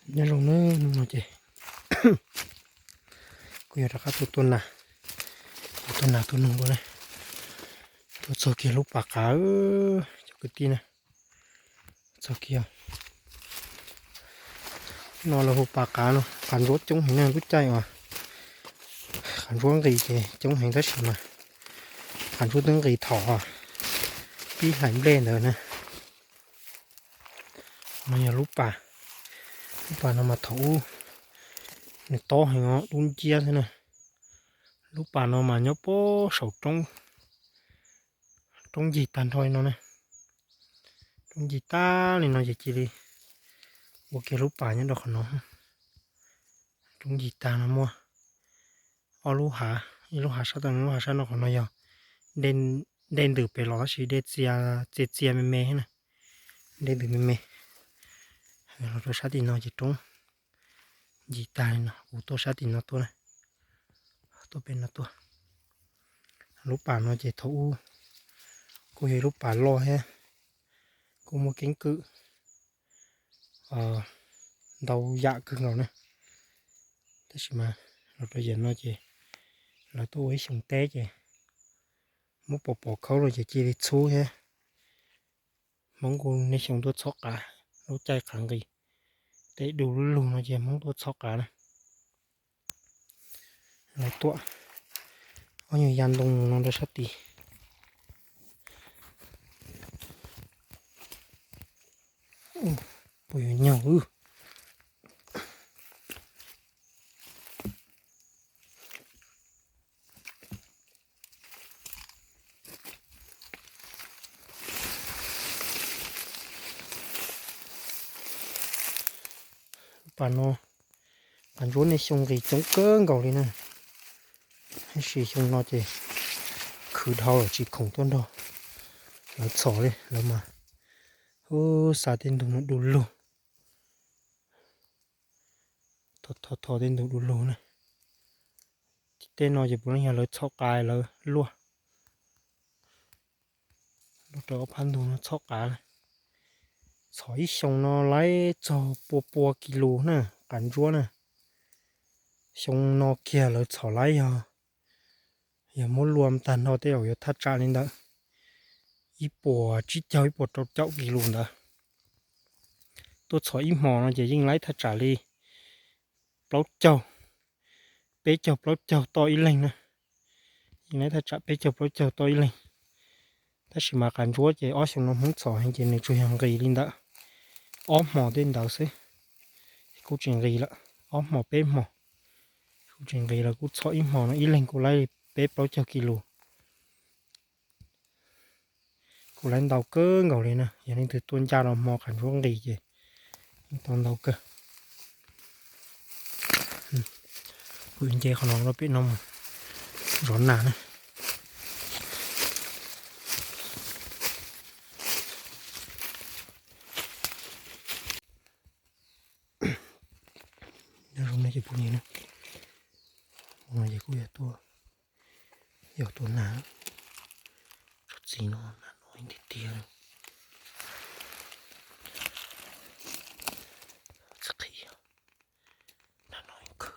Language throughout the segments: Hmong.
Nyob zoo na, hnub no ces kuv yog rov qab tuaj tua nas, tuaj tua nas tua noog dua na. Tuaj txog kiag lub pas qav, cov kwv tij na, txog kiag no lawv hu pas qav no, qav ntsuab coob heev na. Lub caij uas qav ntsuab nqis ces coob heev tab sis mas qav ntsuab twb nqis thaum pib hlais nplej ntawd na. No yog lub pas, lub pas no mas thaum ub nws tob heev os, dub nciab xwb na. Lub pas no mas nyob puag saum roob, roob ncig tag nrho li no na. Roob ncig tag li no ces cia li ua kiag lub pas nyob rau qhov no. Roob ncig tag no muaj ob lub hav, ib lub hav sab tod, lub hav sab no, qhov no yog dej ntws pem los tab sis dej txia, txia txia me me na, dej ntws me me. Los rau sab tim no ces roob ncig tag li no, kuv tuaj sab tim no tuaj na, tuaj pem no tuaj. Lub pas no ces thaum ub kuj yog ib lub pas loj thiab, kuj muaj keeb kwm ntau yam kawg nkaus na. Tab sis mas los rau yav no ces lawv tuaj ua ib xyoo teb ces muab pov pov khaub los ces cia li txhub thiab. Hmoob kuj niaj xyoo tuaj txhob qav, lub caij qav nqis, tej du lug no ces Hmoob tuaj txhob qav na. Lawv tuaj ob nyuag ya ntoo no rau sab tid. Puas yuav nyaug wb. Pas no qav ntsuab niaj xyoo nqis coob kawg nkaus li na. Tab sis xyoo no ces khwv dhau lawm tsis khoom tuaj nrog lawv txhom li, lawv mas ub xa tej ntug no du lug. Tho tho tej ntug du lug na. Tej no ces puav leej yog lawv txhob qav lawv luaj. Luaj rau ob phab ntug no txhob qav na. Txhom ib xyoos no laib txog pua pua kis lus na, qav ntsuab na. Xyoo no kiag lawv txhom laib yog, yog muab luaj tag nrho tej zaum yuav thaj tsam li ntawd ib puas tsib caug ib puas rau caum kis lus ntawd. Tuaj txhom ib hmos no ces yeej laib thaj tsam li plaub caug, peb caug plaub caug toj ib leeg na. Yeej laib thaj tsam peb caug plaub caug toj ib leeg. Tab sis mas qav ntsuab ces ob xyoo no Hmoob txhom heev ces nws tsuas yog nqis li ntawd ob hmos tej ntawd xwb, kuj tsis nqis lawm. Ob hmos peb hmos kuj tsis nqis lawm, kuj txhom ib hmos no ib leeg kuj laib li peb plaub caug kis lus. Kuj laib ntau kawg nkaus li na, yog leej twg tuaj ncaj los hmo qav ntsuab nqis ces yeej tau ntau kawg. Kuv yuav nce qhov no rau pem no mus zov nas na. Nyob zoo nej cov phooj ywg na, no ces kuj yog tuaj, yog tuaj nas. Tsob txiv no nas no ib tiag tiag. Txiv qhia nas no khwv.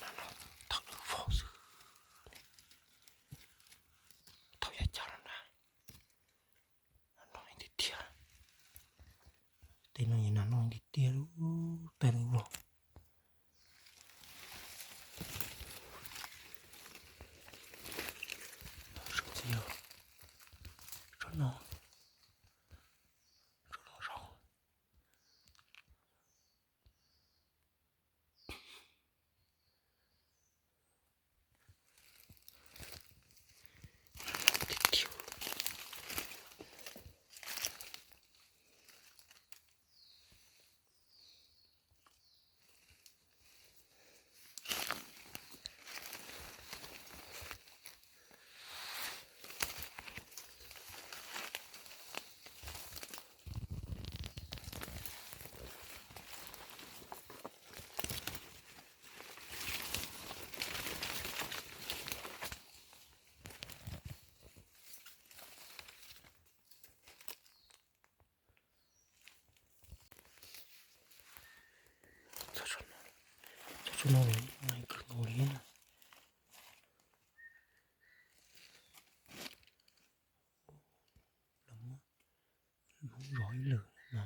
Nas no thaum lawv vog xwb, thaum yav cas los na. Nas no tiag tiag. Tej no nas no tiag tiag lub tag lub vog. Tshuaj no los ib no kawg nkaus li na. Los muab Hmoob zov ib lwm no.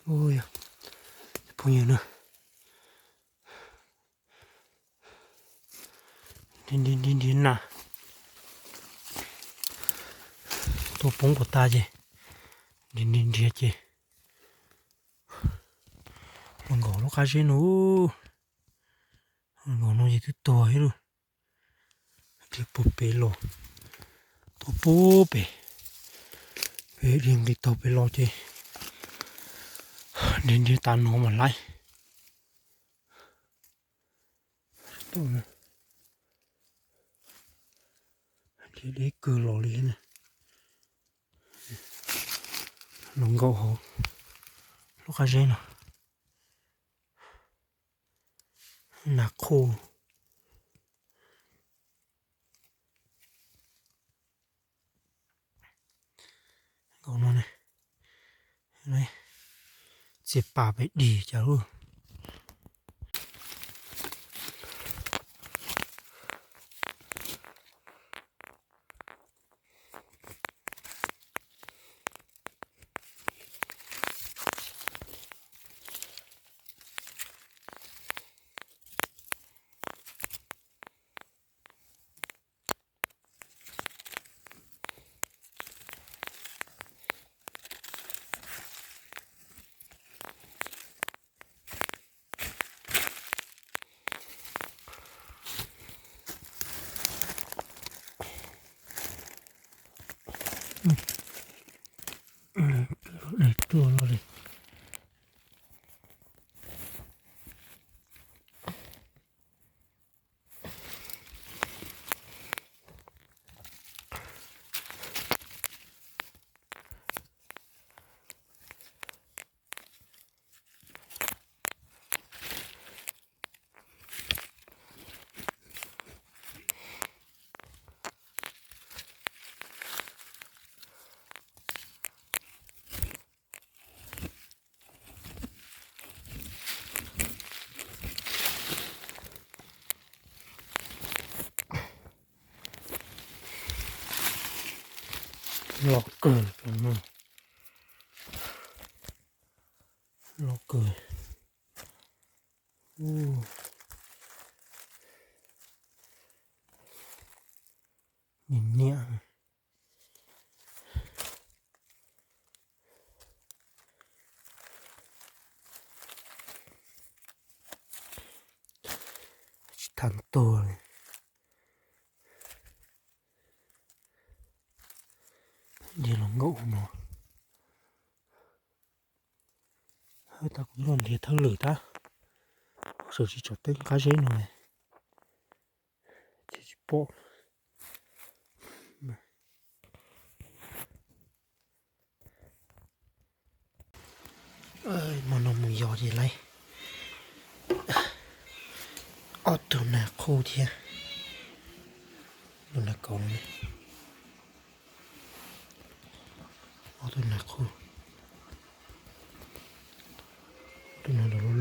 Ua, phooj ywg na, nrhiav nrhiav nrhiav na, tuaj poob puas tas ces nrhiav nrhiav nrhiav ces los nkaum lub qab zeb no. Nkaum no ces twb tuag ib lub. Dhia puag pem los, tuaj puag pem, pem dhia nqis taug pem los ces nrhiav nrhiav tas no mas laib. Dhia deb kawg los li na. Los nkaum hauv lub qab zeb no. Nas qhuj. Nkaum no ne, txias pas pem dig cas lub. Dej tuaj loj li. Loj kawg, loj kawg. Niam niam, tsis tham tuag li. Dhia los nkaum no, hab tas kuv nrog nrhiav thawj lwm tab, sawv tsis tsom teeb qab zeb no ces tsis pom. Hmo no mus yos ces laib ob tug nas qhuj thiab, tus nas kaus no, ob tug nas qhuj, tus no loj loj.